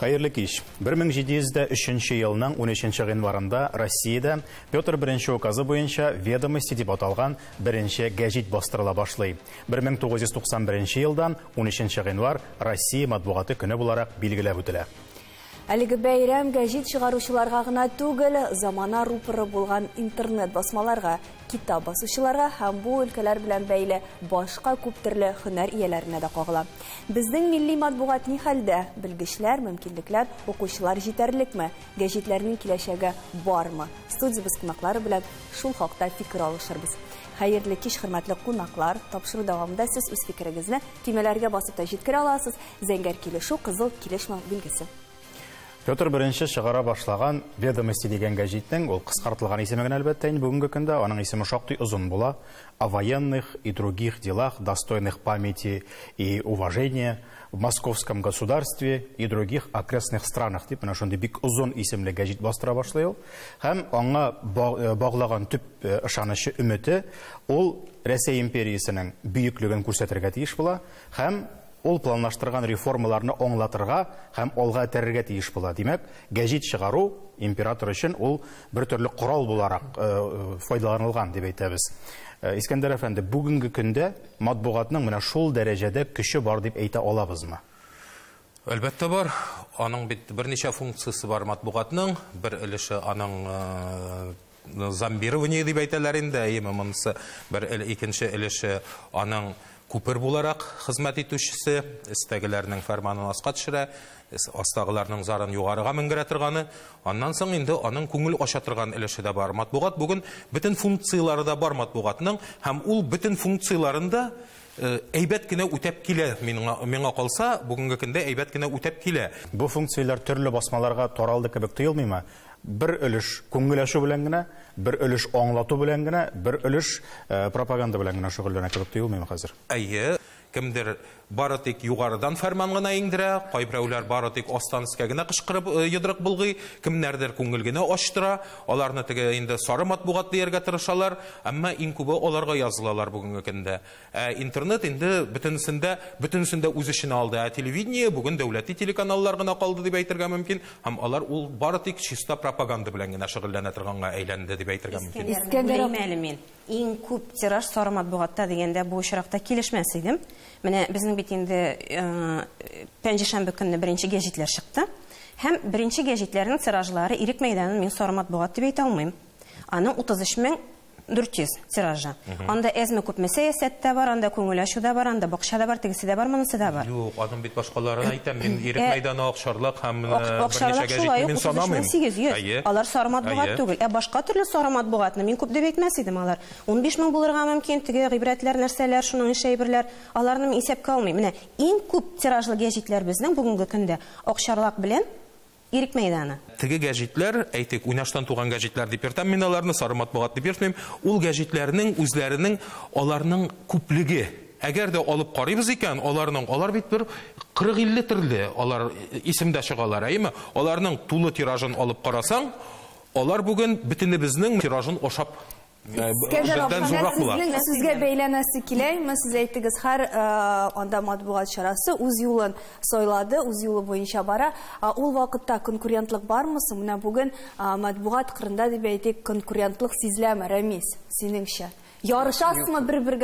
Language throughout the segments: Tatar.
Хәерле кич. 1703 елның 13 гыйнварында Россиядә Петр I указы буенча «Ведомости» дип аталган беренче гәҗит бастырыла башлый. 1991 елдан 13 гыйнвар Россия матбугаты көне буларак билгеләп үтелә. Әлеге бәйрәм гәҗит чыгаручыларга гына түгел, замана рупоры булган интернет басмаларга, китап басучыларга һәм бу өлкәләр белән бәйле башка күп төрле һөнәр ияләренә дә кагыла. Безнең милли матбугат ни хәлдә? Белгечләр, мөмкинлекләр, укучылар җитәрлекме? Гәҗитләрнең киләчәге бармы? Студиябез кунаклары белән шул хакта фикер алышырбыз. Хәерле кич, хөрмәтле кунаклар. Тапшыру дәвамында сез үз фикерегезне төймәләргә басып та җиткерә аласыз. Зәңгәр килешү, кызыл килешмәү билгесе. Петр I чыгара башлаган «Ведомости» дигән гәҗитнең, ул кыскартылган исеме генә әлбәттә инде бүгенге көндә, аның исеме шактый озын була. «О военных и других делах, достойных памяти и уважения в московском государстве и других окрестных странах» дип, менә шундый бик озын исемле гәҗит бастыра башлый ул. Һәм аңа баглаган төп ышанычы, өмете ул Рәсәй империясенең бөеклеген күрсәтергә тиеш була һәм ул планлаштырган реформаларны аңлатырга һәм алга этәрергә тиеш була. Димәк, гәҗит чыгару император өчен ул бер төрле корал буларак файдаланылган дип әйтәбез. Искәндәр әфәнде, бүгенге көндә матбугатның менә шул дәрәҗәдә көче бар дип әйтә алабызмы? Әлбәттә бар. Аның бит берничә функциясе бар матбугатның. Бер өлеше аның зомбирование дип әйтәләр инде, әйеме, монысы бер, икенче өлеше аның күпер буларак хезмәт итүчесе, өстәгеләрнең фәрманын аска төшерә, астагыларның зарын югарыга менгерә торганы. Аннан соң инде аның күңел ача торган өлеше дә бар. Матбугат бүген бөтен функцияләре дә бар матбугатның, һәм ул бөтен функцияләрен дә әйбәт кенә үтәп килә. Миңа калса, бүгенге көндә әйбәт кенә үтәп килә. Бу функцияләр төрле басмаларга таралды кебек тоелмыймы? Бер өлеш күңел ачу белән генә, бер өлеш аңлату белән генә, бер өлеш пропаганда белән генә шөгыльләнә кебек тоелмыймы хәзер? Әйе, кемдер бары тик югарыдан фәрман гына иңдерә, кайберәүләр бары тик астан өскә генә кычкырып йодрык болгый, кемнәрдер күңел генә ачтыра, аларны теге инде сары матбугат дияргә тырышалар, әмма иң күбе аларга язылалар бүгенге көндә. Интернет инде бөтенесендә үз эшенә алды. Ә телевидение бүген дәүләти телеканаллар гына калды дип әйтергә мөмкин, һәм алар ул бары тик чиста пропаганда белән генә шөгыльләнә торганга әйләнде дип әйтергә мөмкин. Искәндәр әле мин иң күп тираж сары матбугатта дигәндә бу очракта килешмәс идем. Менә безнең бит инде пәнҗешәмбе көнне беренче гәҗитләр чыкты. Һәм беренче гәҗитләрнең тиражлары Ирек мәйданын мин сары матбугат дип әйтә алмыйм. Аның 33 400 тиражы. Анда әзме күпме сәясәт тә бар, анда күңел ачу да бар, анда бакча да бар, тегесе дә бар, монысы да бар. Юк, аның бит башкаларын әйтәм, мин Ирек мәйданы, Акчарлак һәм берничә гәҗитне мин санамыйм. 800. Алар сары матбугат түгел. Ә башка төрле сары матбугатны мин күп дип әйтмәс идем алар. 15 мең булырга мөмкин, теге гыйбрәтләр, нәрсәләр, шуның ише әйберләр, аларны мин исәпкә алмыйм. Менә иң күп тиражлы гәҗитләр безнең бүгенге көндә Акчарлак белән Ирек мәйданы. Теге гәҗитләр, әйтик, уйнаштан туган гәҗитләр дип йөртәм мин аларны, сары матбугат дип йөртмим. Ул гәҗитләрнең үзләренең аларның күплеге. Әгәр дә алып карыйбыз икән, аларның, алар бит бер 40-50 төрле, алар исемдә чыгалар, әйеме? Аларның тулы тиражын алып карасаң, алар бүген бөтенебезнең тиражын ашап бездән зуррак була. Сезнең сүзгә бәйләнәсе киләме? Сез әйттегез, һәр анда матбугат чарасы үз юлын сайлады, үз юлы буенча бара. Ул вакытта конкурентлык бармы соң? Менә бүген матбугат кырында дип әйтик, конкурентлык сизеләме, Рәмис, синеңчә? Ярышасызмы бер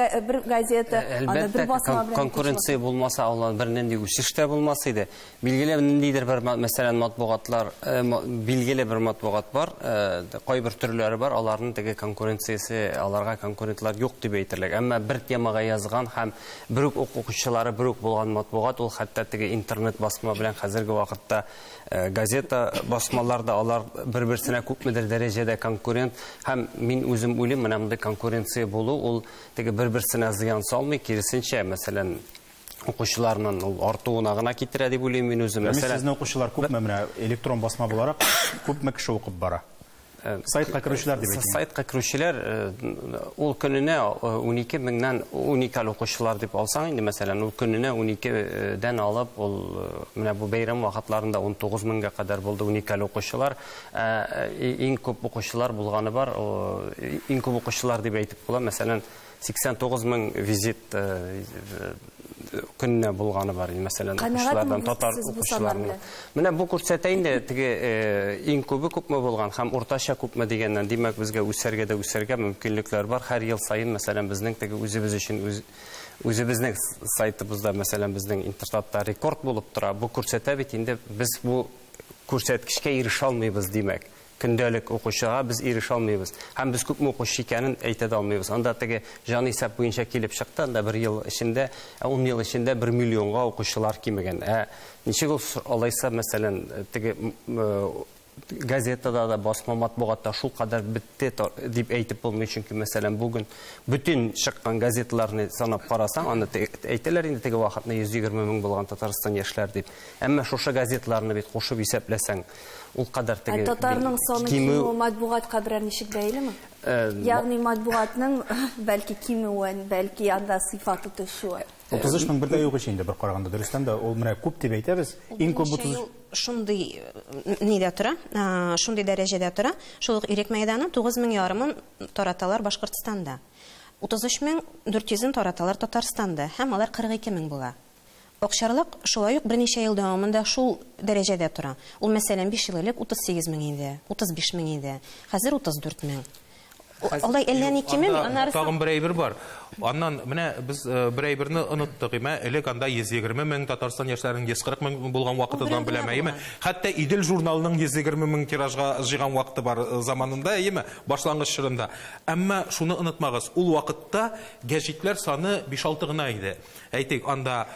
газета, анда бер басма белән? Конкуренция булмаса, алар бернинди үсеш тә булмас иде. Билгеле ниндидер бер, мәсәлән, матбугатлар, билгеле бер матбугат бар, кайбер төрләре бар, аларның теге конкуренциясе, аларга конкурентлар юк дип әйтерлек. Әмма бер темага язган һәм бер үк укучылары бер үк булган матбугат, ул хәтта теге интернет басма белән хәзерге вакытта газета басмалар да алар бер-берсенә күпмедер дәрәҗәдә конкурент. Һәм мин үзем уйлыйм, менә мондый конкуренция булу ул теге бер-берсенә зыян салмый, киресенчә, мәсәлән, укучыларның ул артуына гына китерә дип уйлыйм мин үзем. Мәсәлән, сезнең укучылар күпме, менә электрон басма буларак күпме кеше укып бара? Сайтка керүчеләр дип әйтим. Сайтка керүчеләр ул көненә 12 меңнән уникаль укучылар дип алсаң инде, мәсәлән, ул көненә 12-дән алып, ул менә бу бәйрәм вакытларында 19 меңгә кадәр булды уникаль укучылар. Иң күп укучылар булганы бар, иң күп укучылар дип әйтеп була, мәсәлән, 89 мең визит көненә булганы бар, мәсәлән, укучылардан, татар укучыларыннан. Менә бу күрсәтә инде теге иң күбе күпме булган һәм уртача күпме дигәннән, димәк, безгә үсәргә дә үсәргә мөмкинлекләр бар. Һәр ел саен, мәсәлән, безнең теге үзебез өчен үзебезнең сайтыбызда, мәсәлән, безнең интернетта рекорд булып тора. Бу күрсәтә бит инде без бу күрсәткечкә ирешә алмыйбыз, димәк. Көндәлек укучыга без ирешә алмыйбыз. Һәм без күпме укучы икәнен әйтә дә алмыйбыз. Анда теге җан исәп буенча килеп чыкты, анда бер ел эчендә, 10 ел эчендә 1 миллионга укучылар кимегән. Ә ничек ул алайса, мәсәлән, теге газетада да, басма матбугатта шул кадәр бетте дип әйтеп булмый, чөнки мәсәлән, бүген бөтен чыккан газеталарны санап карасаң, аны әйтәләр инде теге вакытны 120 мең булган Татарстан яшьләр дип. Әмма шушы газеталарны бит кушып исәпләсәң, ул кадәр теге татарның саны кимүе матбугатка берәр ничек бәйлеме? Ягъни матбугатның бәлки кимүен, бәлки анда сыйфаты төшүе. 33 мең бер дә юк инде бер караганда, дөрестән дә ул менә күп дип әйтәбез. Иң күп 33 шундый нидә тора, шундый дәрәҗәдә тора. Шул ук Ирек мәйданы 9 мең ярымын тараталар Башкортстанда. 33 мең 400-ен тараталар Татарстанда һәм алар 42 мең була. Акчарлак шулай ук берничә ел дәвамында шул дәрәҗәдә тора. Ул мәсәлән 5 ел элек 38 мең иде, 35 мең иде. Хәзер 34 мең. Алай әллә ни кимеми, аннары тагын бер әйбер бар. Аннан менә без бер әйберне оныттык, име? Элек анда 120 мең Татарстан яшьләренең 140 мең булган вакытыдан беләм, әйеме? Хәтта Идел журналының 120 мең тиражга җыйган вакыты бар заманында, әйеме? Башлангыч чорында. Әмма шуны онытмагыз, ул вакытта гәҗитләр саны 5-6 гына иде. Әйтик, анда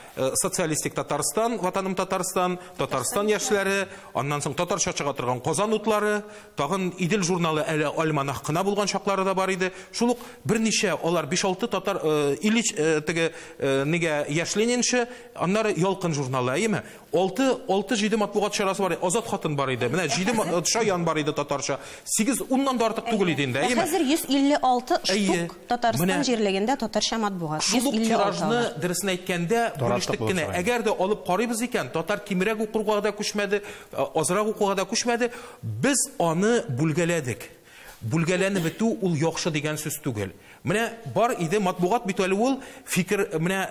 Социалистик Татарстан, Ватаным Татарстан, Татарстан яшьләре, аннан соң татарча чыга торган Казан утлары, тагын Идел журналы әле альманах кына булган чаклары да бар иде. Шул ук берничә алар 5-6 татар Ильич теге нигә яшь ленинче, аннары Ялкын журналы, әйеме? 6-7 матбугат чарасы бар, Азат хатын бар иде. Менә 7 Шаян бар иде татарча. 8-10-нан да артык түгел иде инде, әйеме? Хәзер 156 штук Татарстан җирлегендә татарча матбугат. Шул ук тиражны дөресен әйткәндә бүлештек кенә. Әгәр дә алып карыйбыз икән, татар кимрәк укырга да күчмәде, азрак укуга да күчмәде. Без аны бүлгәләдек. Бүлгәләнеп бетү ул яхшы дигән сүз түгел. Менә бар иде матбугат бит әле ул фикер, менә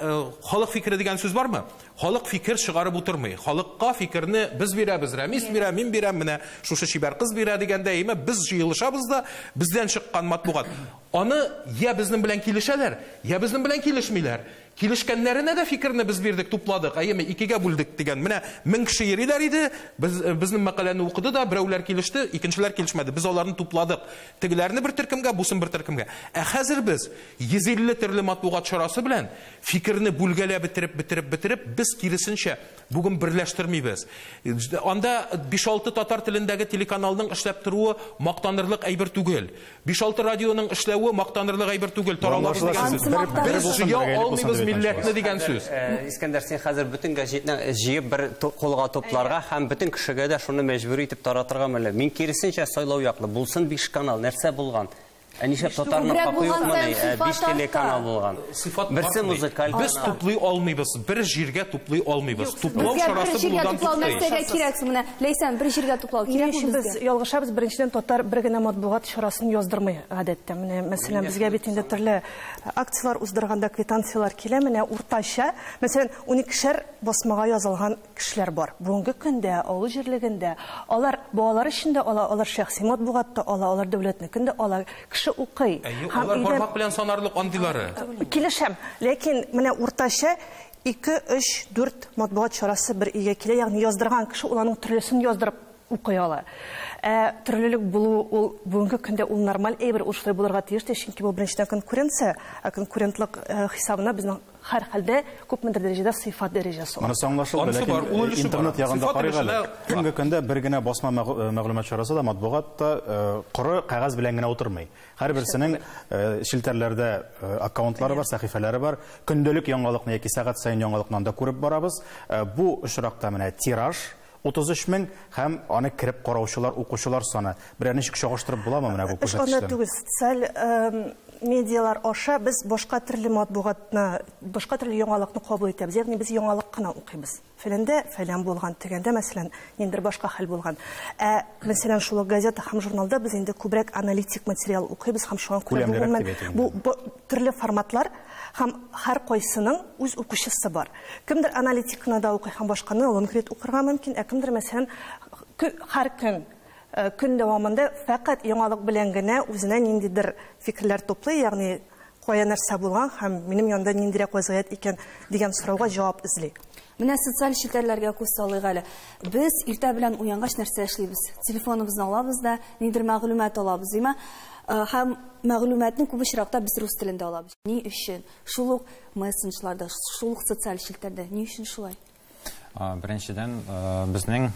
халык фикере дигән сүз бармы? Халык фикер чыгарып утырмый. Халыкка фикерне без бирәбез, Рәмис бирә, мин бирәм, менә шушы чибәр кыз бирә дигәндә, әйме, без җыелышабыз да, бездән чыккан матбугат. Аны я безнең белән килешәләр, я безнең белән килешмиләр. Килешкәннәренә дә фикерне без бирдек, тупладык, әйеме, икегә бүлдек дигән. Менә 1000 кеше йөриләр иде, без безнең мәкаләне укыды да, берәүләр килеште, икенчеләр килешмәде. Без аларны тупладык. Тегеләрне бер төркемгә, бусын бер төркемгә. Ә хәзер без 150 төрле матбугат чарасы белән фикерне бүлгәләп бетереп, бетереп, бетереп, без киресенчә бүген берләштермибез. Анда 5-6 татар телендәге телеканалның эшләп торуы мактанырлык әйбер түгел. 5-6 радионың эшләве мактанырлык әйбер түгел. Таралабыз дигән сүз. Без җыя алмыйбыз милләтне дигән сүз. Искәндәр, син хәзер бөтен гәҗитне җыеп бер кулга тупларга һәм бөтен кешегә дә шуны мәҗбүри итеп таратырга мөмкин. Мин киресенчә сайлау яклы. Булсын 5 канал, нәрсә булган? Ә нишләп татарның хакы юкмыни? 5 телеканал булган. Берсе музыкаль. Без туплый алмыйбыз, бер җиргә туплый алмыйбыз. Туплау чарасы булудан туктый. Нәрсәгә кирәк соң менә? Ләйсән, бер җиргә туплау кирәкме безгә? Без ялгышабыз, беренчедән татар бер генә матбугат чарасын яздырмый гадәттә. Менә мәсәлән, безгә бит инде төрле акцияләр уздырганда квитанцияләр килә, менә уртача, мәсәлән, 12шәр басмага язылган кешеләр бар. Бүгенге көндә авыл җирлегендә алар балалар өчен дә ала, алар шәхси матбугатта ала, алар дәүләтнекен дә ала. Кеше укый. Алар бармак белән санарлык андыйлары. Килешәм, ләкин менә уртача 2, 3, 4 матбугат чарасы бер өйгә килә, ягъни яздырган кеше ул аның төрлесен яздырып укый ала. Төрлелек булу ул бүгенге көндә ул нормаль әйбер, ул шулай булырга тиеш, чөнки бу беренчедән конкуренция, ә конкурентлык хисабына безнең һәр хәлдә күпмедер дәрәҗәдә сыйфат дәрәҗәсе. Монысы аңлашылды, ләкин интернет ягында карыйк әле. Бүгенге көндә бер генә басма мәгълүмат чарасы да, матбугат та коры кәгазь белән генә утырмый. Һәрберсенең челтәрләрдә аккаунтлары бар, сәхифәләре бар. Көндәлек яңалыкны яки сәгать саен яңалыкны анда күреп барабыз. Бу очракта менә тираж 33 мең һәм аны кереп караучылар, укучылар саны. Берәр ничек чагыштырып буламы менә бу күрсәткечне? Эш анда түгел, социаль медиалар аша без башка төрле матбугатны, башка төрле яңалыкны кабул итәбез. Ягъни без яңалык кына укыйбыз. Фәләндә фәлән булган, тегәндә, мәсәлән, ниндидер башка хәл булган. Ә мәсәлән, шул ук газета һәм журналда без инде күбрәк аналитик материал укыйбыз һәм шуңа күрә бу төрле форматлар һәм һәр кайсының үз укучысы бар. Кемдер аналитикны да укый һәм башканы лонгрид укырга мөмкин, ә кемдер, мәсәлән, һәр көн көн дәвамында фәкать яңалык белән генә үзенә ниндидер фикерләр туплый, ягъни кая нәрсә булган һәм минем янда ниндирәк вазгыять икән дигән сорауга җавап эзли. Менә социаль челтәрләргә күз салыйк әле. Без иртә белән уянгач нәрсә эшлибез? Телефоныбызны алабыз да, ниндидер мәгълүмат алабыз, димә? Һәм мәгълүматны күп очракта без рус телендә алабыз. Ни өчен? Шул ук мессенджерларда, шул ук социаль челтәрдә ни өчен шулай? Беренчедән, безнең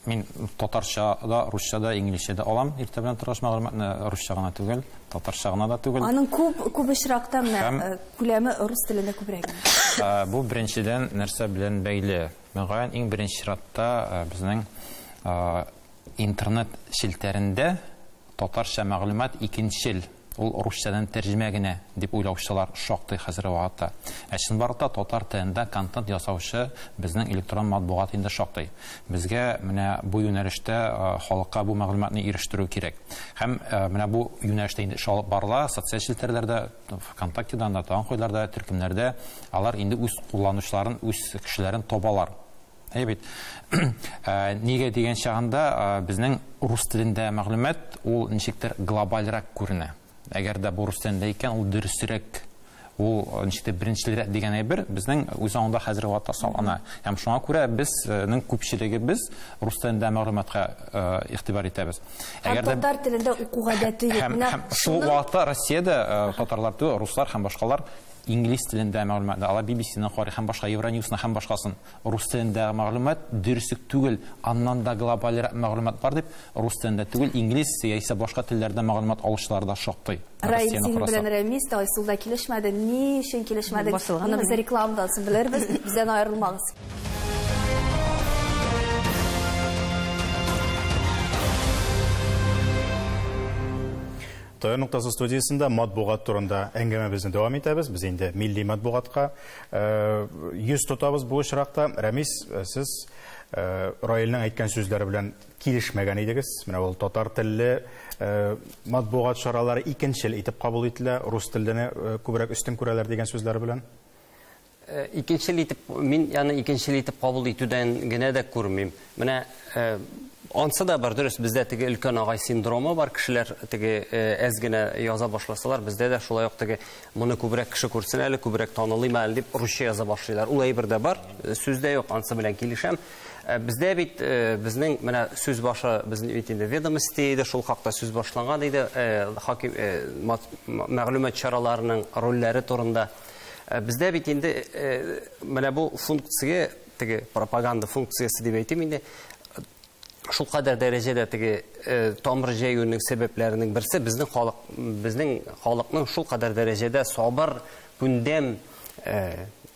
мин татарча да, русча да, инглизчә дә алам. Иртә белән торгач мәгълүматны русча гына түгел, татарча гына да түгел. Аның күп очракта менә күләме рус телендә күбрәк. Бу беренчедән нәрсә белән бәйле? Мөгаен, иң беренче чиратта безнең интернет челтәрендә татарча мәгълүмат икенчел, ул русчадан тәрҗемә генә дип уйлаучылар шактый хәзерге вакытта. Ә чынбарлыкта татар телендә контент ясаучы безнең электрон матбугат инде шактый. Безгә менә бу юнәлештә халыкка бу мәгълүматны ирештерү кирәк. Һәм менә бу юнәлештә инде эш алып барыла, социаль челтәрләрдә, ВКонтактеда, анда тагын кайларда, төркемнәрдә алар инде үз кулланучыларын, үз кешеләрен табалар. Әйе бит. Нигә дигән чагында безнең рус телендә мәгълүмат ул ничектер глобальрәк күренә. Әгәр дә бу рус телендә икән, ул дөресрәк, ул ничектер беренчелрәк дигән әйбер безнең үз аңында хәзерге вакытта салына. Һәм шуңа күрә безнең күпчелегебез рус телендә мәгълүматка игътибар итәбез. Әгәр дә татар телендә уку гадәте юк. Һәм шул вакытта Россиядә татарлар түгел, руслар һәм башкалар инглиз телендә мәгълүматны ала, BBC-ны карый һәм башка Евроньюсны һәм башкасын. Рус телендә мәгълүмат дөреслек түгел, аннан да глобальрәк мәгълүмат бар дип, рус телендә түгел, инглиз яисә башка телләрдә мәгълүмат алучылар да шактый. Раил, синең белән Рәмис тә Айсылда килешмәде. Ни өчен килешмәде? Моны без рекламадан соң белербез. Бездән аерылмагыз. Таяр ноктасы студиясендә матбугат турында әңгәмәбезне дәвам итәбез. Без инде милли матбугатка йөз тотабыз бу очракта. Рәмис, сез Раилнең әйткән сүзләре белән килешмәгән идегез. Менә ул татар телле матбугат чаралары икенчел итеп кабул ителә, рус телене күбрәк өстен күрәләр дигән сүзләре белән. Икенчел итеп, мин аны икенчел итеп кабул итүдән генә дә күрмим. Менә ансы да бар, дөрес, бездә теге өлкән агай синдромы бар, кешеләр теге әз генә яза башласалар, бездә дә шулай ук теге моны күбрәк кеше күрсен әле, күбрәк танылыйм әле дип русча яза башлыйлар. Ул әйбер дә бар, сүз дә юк, ансы белән килешәм. Бездә бит безнең менә сүз башы безнең бит инде Ведомости иде, шул хакта сүз башланган иде, хаким мәгълүмат чараларының рольләре турында. Бездә бит инде менә бу функция, теге пропаганда функциясе дип әйтим инде, шул кадәр дәрәҗәдә теге тамыр җәюнең сәбәпләренең берсе безнең халык, безнең халыкның шул кадәр дәрәҗәдә сабыр, күндәм,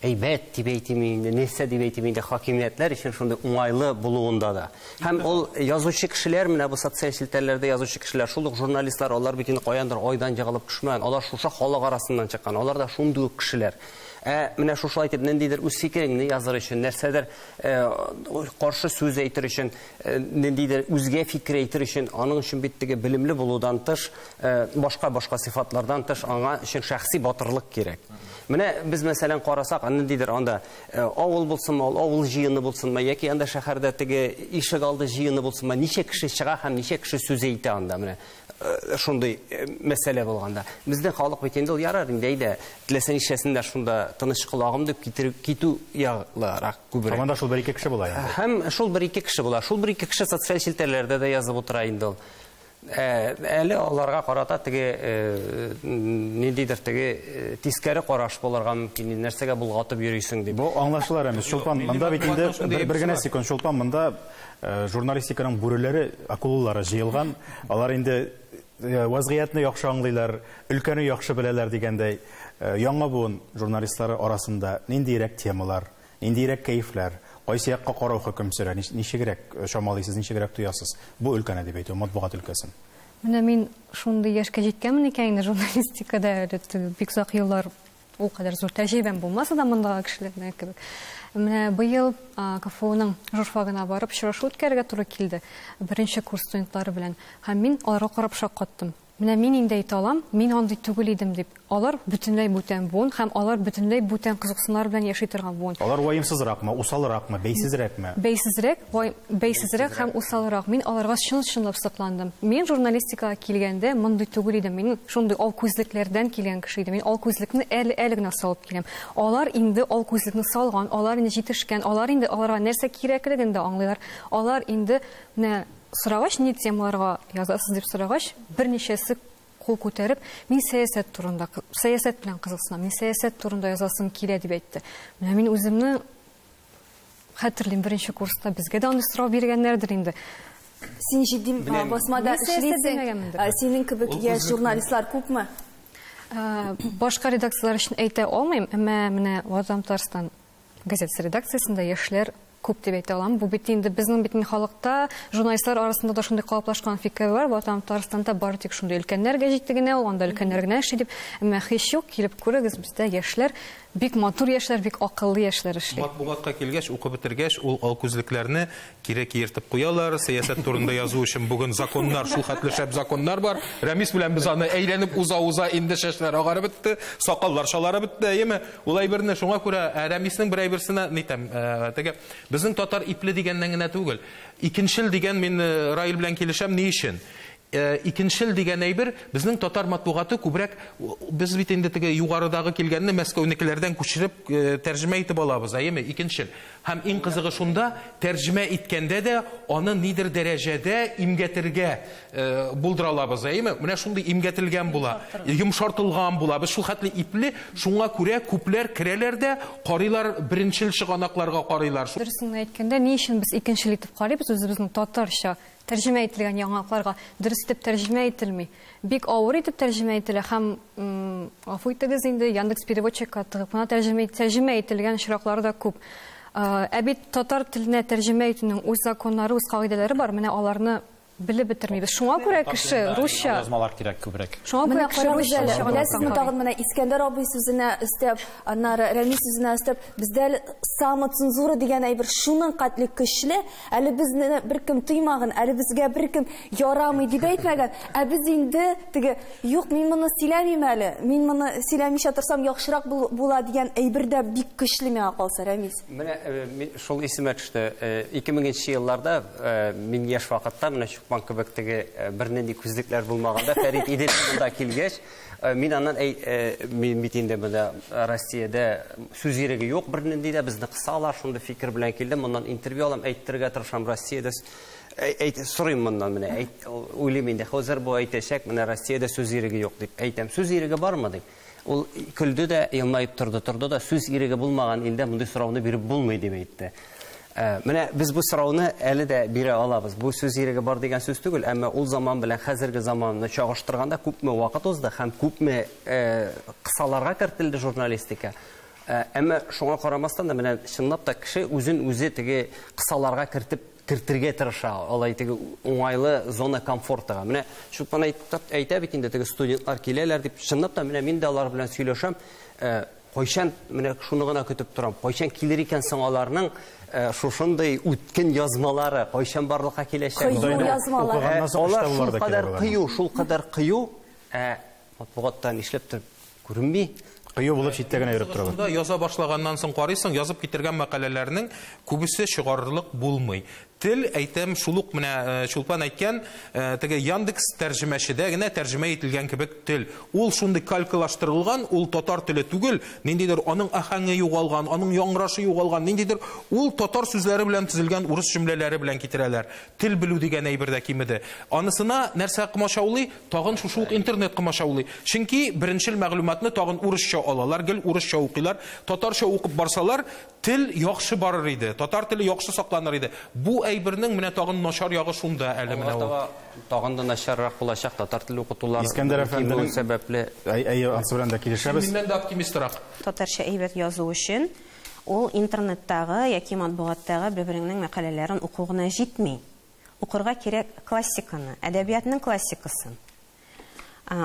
әйбәт дип әйтим инде, нәрсә дип әйтим инде, хакимиятләр өчен шундый уңайлы булуында да. Һәм ул язучы кешеләр, менә бу социаль челтәрләрдә язучы кешеләр, шул ук журналистлар, алар бит инде каяндыр айдан җыгылып төшмәгән, алар шушы халык арасыннан чыккан, алар да шундый ук кешеләр. Менә шушылай итеп ниндидер үз фикереңне языр өчен, нәрсәдер каршы сүз әйтер өчен, ниндидер үзгә фикер әйтер өчен, аның өчен бит теге белемле булудан тыш, башка-башка сыйфатлардан тыш, аңа өчен шәхси батырлык кирәк. Менә без мәсәлән карасак, ниндидер анда авыл булсынмы, авыл җыены булсынмы, яки анда шәһәрдә теге ишек алды җыены булсынмы, ничә кеше чыга һәм ничә кеше сүз әйтә анда, менә шундый мәсьәлә булганда. Безнең халык бит инде ул ярар инде, әйдә, теләсә нишләсен дә шунда тыныч колагым дип китереп китү ягларак күбрәк. Һәм анда шул бер-ике кеше була инде. Һәм шул бер-ике кеше була. Шул бер-ике кеше социаль челтәрләрдә дә язып утыра инде ул. Әле аларга карата теге ниндидер теге тискәре караш булырга мөмкин, нәрсәгә булгатып йөрисең дип. Бу аңлашыла, Рәмис. Чулпан, монда бит инде бер генә секунд, Чулпан, монда журналистиканың бүреләре, акулалары җыелган. Алар инде вазгыятьне яхшы аңлыйлар, өлкәне яхшы беләләр дигәндәй, яңа буын журналистлары арасында ниндирәк темалар, ниндирәк кәефләр, кайсы якка карау хөкем сөрә, ничегрәк чамалыйсыз, ничегрәк тоясыз бу өлкәне дип әйтү, матбугат өлкәсен? Менә мин шундый яшькә җиткәнмен икән инде журналистикада әле бик озак еллар ул кадәр зур тәҗрибәм булмаса да мондагы кешеләрнең кебек. Менә быел КФУның журфагына барып очрашу үткәрергә туры килде беренче курс студентлары белән. Һәм мин аларга карап шаккаттым. Менә мин инде әйтә алам, мин андый түгел идем дип. Алар бөтенләй бүтән буын һәм алар бөтенләй бүтән кызыксынулар белән яши торган буын. Алар ваемсызракмы, усалракмы, бәйсезрәкме? Бәйсезрәк, бәйсезрәк һәм усалрак. Мин аларга чын-чынлап сокландым. Мин журналистикага килгәндә мондый түгел идем. Мин шундый ал күзлекләрдән килгән кеше идем. Мин ал күзлекне әле-әле генә салып киләм. Алар инде ал күзлекне салган, алар инде җитешкән, алар инде аларга нәрсә кирәклеген дә аңлыйлар. Алар инде менә сорагач, ни темаларга язасыз дип сорагач, берничәсе кул күтәреп, мин сәясәт турында, сәясәт белән кызыксынам, мин сәясәт турында язасым килә дип әйтте. Менә мин үземне хәтерлим, беренче курста безгә дә андый сорау биргәннәрдер инде. Син җитди басмада эшлисең, синең кебек яшь журналистлар күпме? Башка редакцияләр өчен әйтә алмыйм, әмма менә Ватан Татарстан газетасы редакциясендә яшьләр күп дип әйтә алам. Бу бит инде безнең бит халыкта журналистлар арасында да шундый калыплашкан фикер бар. Ватан Татарстанда бары тик шундый өлкәннәр гәҗите генә, ул анда өлкәннәр генә эшли дип. Әмма һич юк, килеп күрегез, бездә яшьләр бик матур яшьләр, бик акыллы яшьләр эшли. Матбугатка килгәч, укып бетергәч, ул ал күзлекләрне кире киертеп куялар. Сәясәт турында язу өчен бүген законнар, шул хәтле шәп законнар бар. Рәмис белән без аны әйләнеп уза-уза инде чәчләр агарып бетте, сакаллар шаларып бетте, әйеме? Ул әйберне шуңа күрә Рәмиснең бер әйберсенә нитәм, теге безнең татар ипле дигәннән генә түгел. Икенчел дигән мин Раил белән килешәм, ни өчен? Икенчел дигән әйбер безнең татар матбугаты күбрәк без бит инде теге югарыдагы килгәнне Мәскәүнекеләрдән күчереп тәрҗемә итеп алабыз, әйеме? Икенчел. Һәм иң кызыгы шунда, тәрҗемә иткәндә дә аны нидер дәрәҗәдә имгәтергә булдыра алабыз, әйеме? Менә шундый имгәтелгән була, йомшартылган була. Без шул хәтле ипле, шуңа күрә күпләр керәләр дә карыйлар, беренчел чыганакларга карыйлар. Дөресен әйткәндә, ни өчен без икенчел итеп карыйбыз үзебезнең татарча тәрҗемә ителгән яңалыкларга? Дөрес итеп тәрҗемә ителми. Бик авыр итеп тәрҗемә ителә һәм гафу итегез инде, Яндекс переводчикка тыгып кына тәрҗемә ителгән очраклар да күп. Ә бит татар теленә тәрҗемә итүнең үз законнары, үз кагыйдәләре бар. Менә аларны белеп бетермибез. Шуңа күрә кеше русча язмалар кирәк күбрәк. Шуңа күрә кеше русча. Беләсезме, тагын менә Искәндәр абый сүзенә өстәп, аннары Рәмис сүзенә өстәп, бездә әле самоцензура дигән әйбер шуның катлы көчле, әле безне беркем тыймаган, әле безгә беркем ярамый дип әйтмәгән, ә без инде теге, юк, мин моны сөйләмим әле, мин моны сөйләмичә торсам яхшырак була дигән әйбер дә бик көчле миңа калса, Рәмис. Менә шул исемә төште. 2000 елларда мин яшь вакытта менә Чулпан кебек теге бернинди күзлекләр булмаганда Фәрит Идел монда килгәч, мин аннан мин бит инде монда Россиядә сүз иреге юк бернинди дә, безне кысалар, шундый фикер белән килдем, моннан интервью алам, әйттерергә тырышам Россиядә. Әйт, сорыйм моннан менә, әйт, уйлыйм инде, хәзер бу әйтәчәк, менә Россиядә сүз иреге юк дип әйтәм. Сүз иреге бармы дип. Ул көлде дә, елмаеп торды, торды да, сүз иреге булмаган илдә мондый сорауны биреп булмый дип әйтте. Менә без бу сорауны әле дә бирә алабыз. Бу сүз иреге бар дигән сүз түгел, әмма ул заман белән хәзерге заманны чагыштырганда күпме вакыт узды һәм күпме кысаларга кертелде журналистика. Әмма шуңа карамастан да менә чынлап та кеше үзен үзе теге кысаларга кертеп кертергә тырыша, алай теге уңайлы зона комфортыга. Менә Чулпан әйтә бит инде, теге студентлар киләләр дип, чынлап та менә мин дә алар белән сөйләшәм. Кайчан менә шуны гына көтеп торам. Кайчан килер икән соң аларның шушындый үткен язмалары, кайчан барлыкка киләчәк? Кыю язмалар. Алар шул кадәр кыю, шул кадәр кыю, матбугатта нишләптер күренми. Кыю булып читтә генә йөреп торабыз. Шунда яза башлаганнан соң карыйсың, язып китергән мәкаләләрнең күбесе чыгарырлык булмый. Тел, әйтәм, шул ук менә Чулпан әйткән, теге Яндекс тәрҗемәчедә генә тәрҗемә ителгән кебек тел. Ул шундый калькалаштырылган, ул татар теле түгел, ниндидер аның аһәңе югалган, аның яңгырашы югалган, ниндидер ул татар сүзләре белән төзелгән урыс җөмләләре белән китерәләр. Тел белү дигән әйбер дә кимеде. Анысына нәрсә комачаулый? Тагын шушы ук интернет комачаулый. Чөнки беренчел мәгълүматны тагын урысча алалар, гел урысча укыйлар. Татарча укып барсалар, тел яхшы барыр иде, татар теле яхшы сакланыр иде. Бу әйбернең менә тагын начар ягы шунда әле менә ул. Тагын да начаррак булачак татар теле укытулар. Искәндәр әфәнденең сәбәпле. Әйе, ансы белән дә килешәбез. Миннән дә оптимистрак. Татарча әйбәт язу өчен ул интернеттагы яки матбугаттагы бер-береңнең мәкаләләрен уку гына җитми. Укырга кирәк классиканы, әдәбиятның классикасын.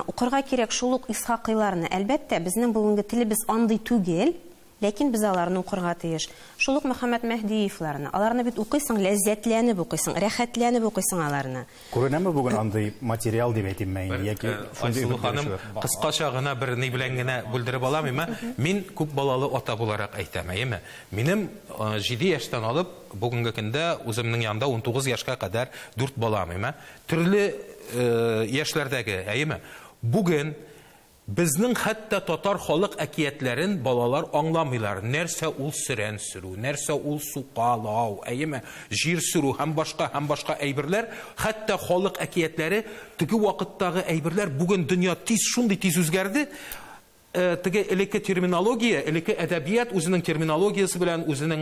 Укырга кирәк шул ук Исхакыйларны. Әлбәттә, безнең бүгенге телебез андый түгел, ләкин без аларны укырга тиеш. Шул ук Мөхәммәт Мәһдиевларны. Аларны бит укыйсың, ләззәтләнеп укыйсың, рәхәтләнеп укыйсың аларны. Күренәме бүген андый материал дип әйтимме инде, яки шундый Айсылу ханым, кыскача гына бер ни белән генә бүлдереп алам, әмма мин күп балалы ата буларак әйтәм, әйеме? Минем 7 яшьтән алып бүгенге көндә үземнең янда 19 яшькә кадәр 4 балам, әйеме? Төрле яшьләрдәге, әйеме? Бүген безнең хәтта татар халык әкиятләрен балалар аңламыйлар. Нәрсә ул сөрән сөрү, нәрсә ул сукалау, әйеме? Җир сөрү һәм башка әйберләр, хәтта халык әкиятләре теге вакыттагы әйберләр бүген дөнья тиз, шундый тиз үзгәрде. Теге элекке терминология, элекке әдәбият үзенең терминологиясе белән, үзенең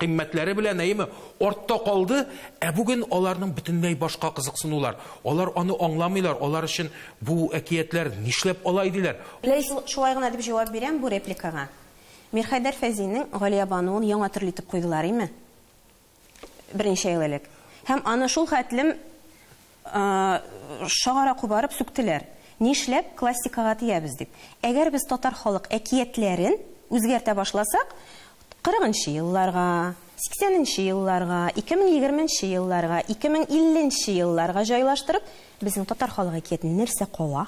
кыйммәтләре белән, әйеме, артта калды. Ә бүген аларның бөтенләй башка кызыксынулар. Алар аны аңламыйлар, алар өчен бу әкиятләр нишләп алай диләр. Шулай гына дип җавап бирәм бу репликага. Мирхәйдәр Фәзинең Галиябануын яңа төрле итеп куйдылар, әйеме? Берничә ел элек. Һәм аны шул хәтлем шагара кубарып сүктеләр. Нишләп классикага тиябез дип. Әгәр без татар халык әкиятләрен үзгәртә башласак, 40 елларга, 80 елларга, 2020 елларга, 2050 елларга җайлаштырып, безнең татар халык әкиятен нәрсә кала?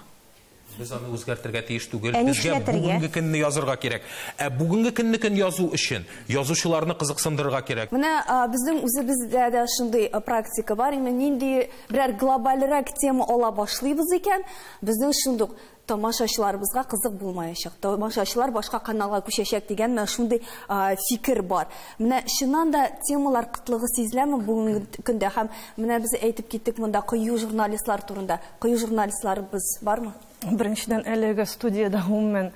Без аны үзгәртергә тиеш түгел. Безгә бүгенге көнне язырга кирәк. Ә бүгенге көнне көн язу өчен язучыларны кызыксындырырга кирәк. Менә безнең үзебездә дә шундый практика бар. Инде нинди берәр глобальрәк тема ала башлыйбыз икән, безнең шундук тамашачыларыбызга кызык булмаячак. Тамашачылар башка каналга күчәчәк дигән менә шундый фикер бар. Менә чыннан да темалар кытлыгы сизеләме бүгенге көндә? Һәм менә без әйтеп киттек монда кыю журналистлар турында. Кыю журналистларыбыз бармы? Беренчедән, әлеге студияда гомумән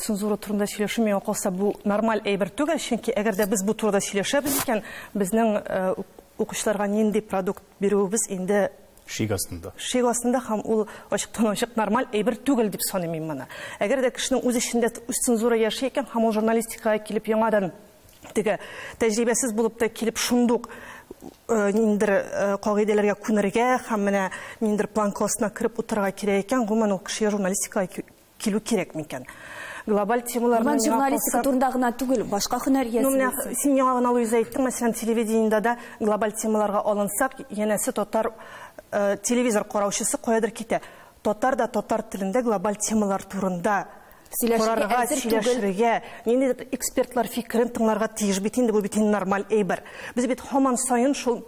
цензура турында сөйләшү миңа калса бу нормаль әйбер түгел, чөнки әгәр дә без бу турыда сөйләшәбез икән, безнең укучыларга нинди продукт бирүебез инде шик астында. Шик астында һәм ул ачыктан-ачык нормаль әйбер түгел дип саныйм мин моны. Әгәр дә кешенең үз эчендә үз цензура яши икән һәм ул журналистикага килеп яңадан теге тәҗрибәсез булып та килеп шундук ниндер кагыйдәләргә күнергә һәм менә ниндер планка астына кереп утырырга кирәк икән, гомумән ул кешегә журналистикага килү кирәк микән? Глобаль темаларны Гомумән журналистика турында гына түгел, башка һөнәр иясе. Ну, менә син яңа гына Луиза әйттең, мәсәлән, телевидениедә дә глобаль темаларга алынсак, янәсе татар телевизор караучысы каядыр китә. Татар да татар телендә глобаль темалар турында сөйләшергә, сөйләшергә, ниндидер экспертлар фикерен тыңларга тиеш бит инде, бу бит инде нормаль әйбер. Без бит һаман саен шул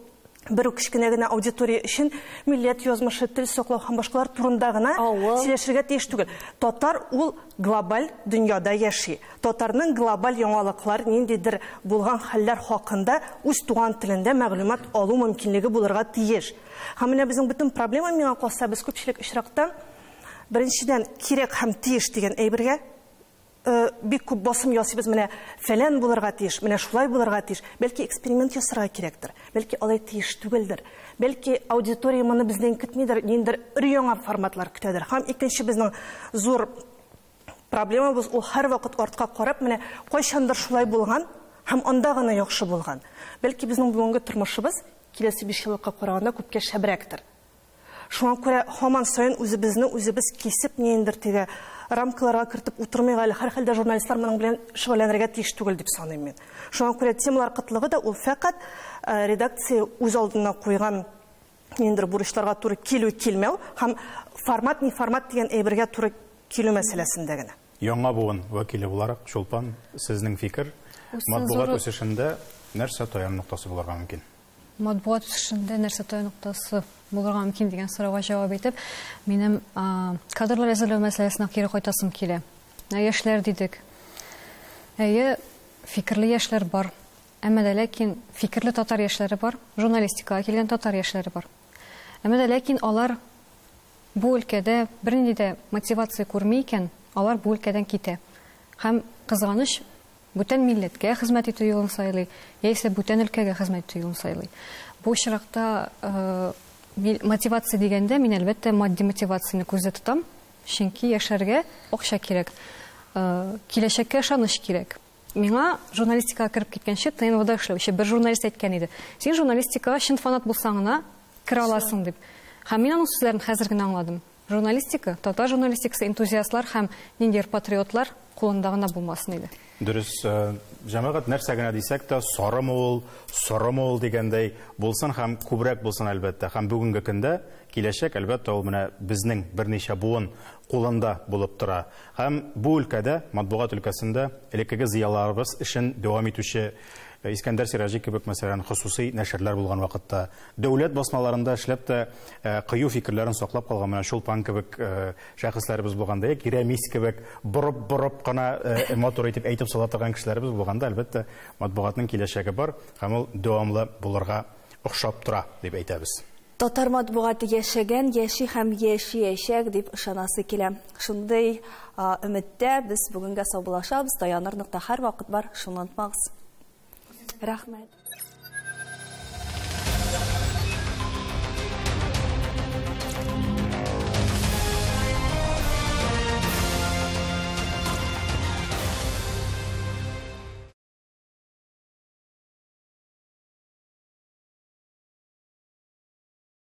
бер үк кечкенә генә аудитория өчен милләт язмышы, тел саклау һәм башкалар турында гына сөйләшергә тиеш түгел. Татар ул глобаль дөньяда яши. Татарның глобаль яңалыклар, ниндидер булган хәлләр хакында үз туган телендә мәгълүмат алу мөмкинлеге булырга тиеш. Һәм менә безнең бөтен проблема миңа калса, без күпчелек очракта беренчедән кирәк һәм тиеш дигән әйбергә бик күп басым ясыйбыз, менә фәлән булырга тиеш, менә шулай булырга тиеш. Бәлки эксперимент ясарга кирәктер, бәлки алай тиеш түгелдер, бәлки аудитория моны бездән көтмидер, ниндидер өр-яңа форматлар көтәдер. Һәм икенче безнең зур проблемабыз ул һәрвакыт артка карап, менә кайчандыр шулай булган һәм анда гына яхшы булган. Бәлки безнең бүгенге тормышыбыз киләсе 5 еллыкка караганда күпкә шәбрәктер. Шуңа күрә һаман саен үзебезне үзебез кисеп ниндидер теге рамкаларга кертеп утырмыйк әле. Һәрхәлдә журналистлар моның белән шөгыльләнергә тиеш түгел дип саныйм мин. Шуңа күрә темалар кытлыгы да ул фәкать редакция үз алдына куйган ниндидер бурычларга туры килү килмәү һәм формат не формат дигән әйбергә туры килү мәсьәләсендә генә. Яңа буын вәкиле буларак, Чулпан, сезнең фикер, матбугат үсешендә нәрсә таяну ноктасы булырга мөмкин? Матбугат үсешендә нәрсә таяну ноктасы булырга мөмкин дигән сорауга җавап итеп, минем кадрлар әзерләү мәсьәләсенә кире кайтасым килә. Яшьләр дидек. Әйе, фикерле яшьләр бар. Әмма дә ләкин фикерле татар яшьләре бар, журналистикага килгән татар яшьләре бар. Әмма дә ләкин алар бу өлкәдә бернинди дә мотивация күрми икән, алар бу өлкәдән китә. Һәм кызганыч, бүтән милләткә хезмәт итү юлын сайлый, яисә бүтән өлкәгә хезмәт итү юлын сайлый. Бу очракта мотивация дигәндә мин әлбәттә матди мотивацияне күздә тотам, чөнки яшәргә акча кирәк, киләчәккә ышаныч кирәк. Миңа журналистикага кереп киткәнче ТНВда эшләүче бер журналист әйткән иде. Син журналистикага чын фанат булсаң гына керә аласың дип. Һәм мин аның сүзләрен хәзер генә аңладым. Журналистика, татар журналистикасы энтузиастлар һәм ниндидер патриотлар кулында гына булмасын иде. Дөрес, җәмәгать, нәрсә генә дисәк тә, сарымы ул, сорымы ул дигәндәй булсын һәм күбрәк булсын, әлбәттә. Һәм бүгенге көндә киләчәк, әлбәттә, ул менә безнең берничә буын кулында булып тора. Һәм бу өлкәдә, матбугат өлкәсендә элеккеге зыяларыбыз эшен дәвам итүче Искәндәр Сираҗи кебек, мәсәлән, хосусый нәширләр булган вакытта, дәүләт басмаларында эшләп тә кыю фикерләрен саклап калган менә Чулпан кебек шәхесләребез булганда, яки Рәмис кебек борып-борып кына матур итеп әйтеп сала торган кешеләребез булганда, әлбәттә, матбугатның киләчәге бар һәм ул дәвамлы булырга охшап тора, дип әйтәбез. Татар матбугаты яшәгән, яши һәм яшиячәк дип ышанасы килә. Шундый өметтә без бүгенгә саубуллашабыз. Таяныр нокта һәрвакыт бар, шуны онытмагыз. Рәхмәт.